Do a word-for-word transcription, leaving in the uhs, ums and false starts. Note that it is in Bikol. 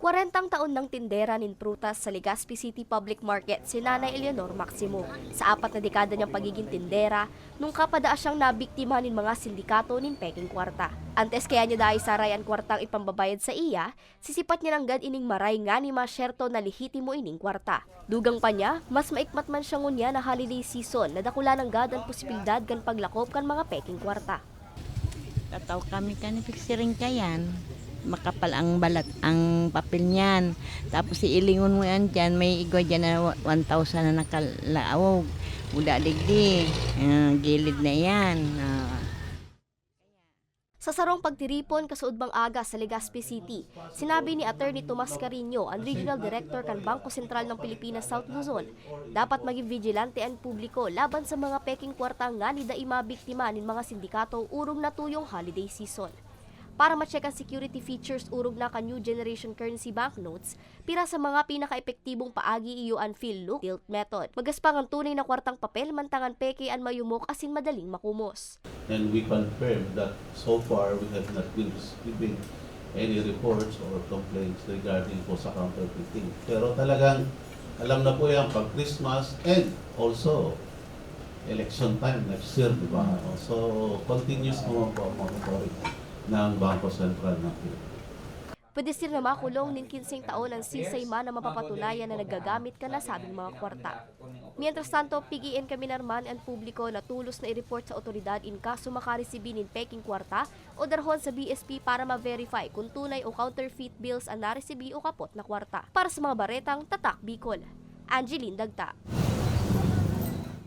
Kwarentang taon nang tindera nin prutas sa Legazpi City Public Market si Nanay Eleanor Maximo. Sa apat na dekada niyang pagiging tindera, nung kapada siyang nabiktima nin mga sindikato nin peking kwarta. Antes kaya niya dai saray an kwartang ipambabayad sa iya, sisipat niya nanggad ining maray ngani masyerto na lehitimo ining kwarta. Dugang pa niya, mas maikmat man siya ngunyan na holiday season na dakula nanggad an posibilidad kan paglakop kan mga peking kwarta. Tataw kami kan fixturing kayan. Makapal ang balat, ang papel niyan. Tapos iilingon mo yan dyan, may igwa dyan na one thousand na nakalaog. Uda digdi, ah, gilid na yan. Ah. Sa sarong pagtiripon kasuodbang aga sa Legazpi City, sinabi ni Attorney Tomas Carino, ang Regional Director kan Bangko Sentral ng Pilipinas South Luzon, dapat magin vigilante an publiko laban sa mga peking kwarta ngani dai mabiktima nin mga sindikato orog natuyong holiday season. Para ma-check ang security features orog na kan New Generation Currency Banknotes, pira sa mga pinakaepektibong paagi iyo an feel-look, tilt method. Magaspang an tunay na kwartang papel, mantangan peke an mayumok asin madaling makumos. And we confirm that so far we have not been receiving any reports or complaints regarding po sa counterfeiting. Pero talagang alam na po yan pag Christmas and also election time next year, di ba? So, continuous naman po ang monitoring ng Bangko Sentral ng Pilipinas. Pwede sila makulong nin kinseng taon ang siisay man na mapapatunayan na naggagamit kan nasabing mga kwarta. Mientras tanto, pig-iinkaminarman an publiko na tolos na i-report sa otoridad in kaso makaresibi nin peking kwarta o darhon sa B S P para ma-verify kung tunay o counterfeit bills an naresibi o kapot na kwarta. Para sa mga baretang Tatak Bicol, Angeline Dagta.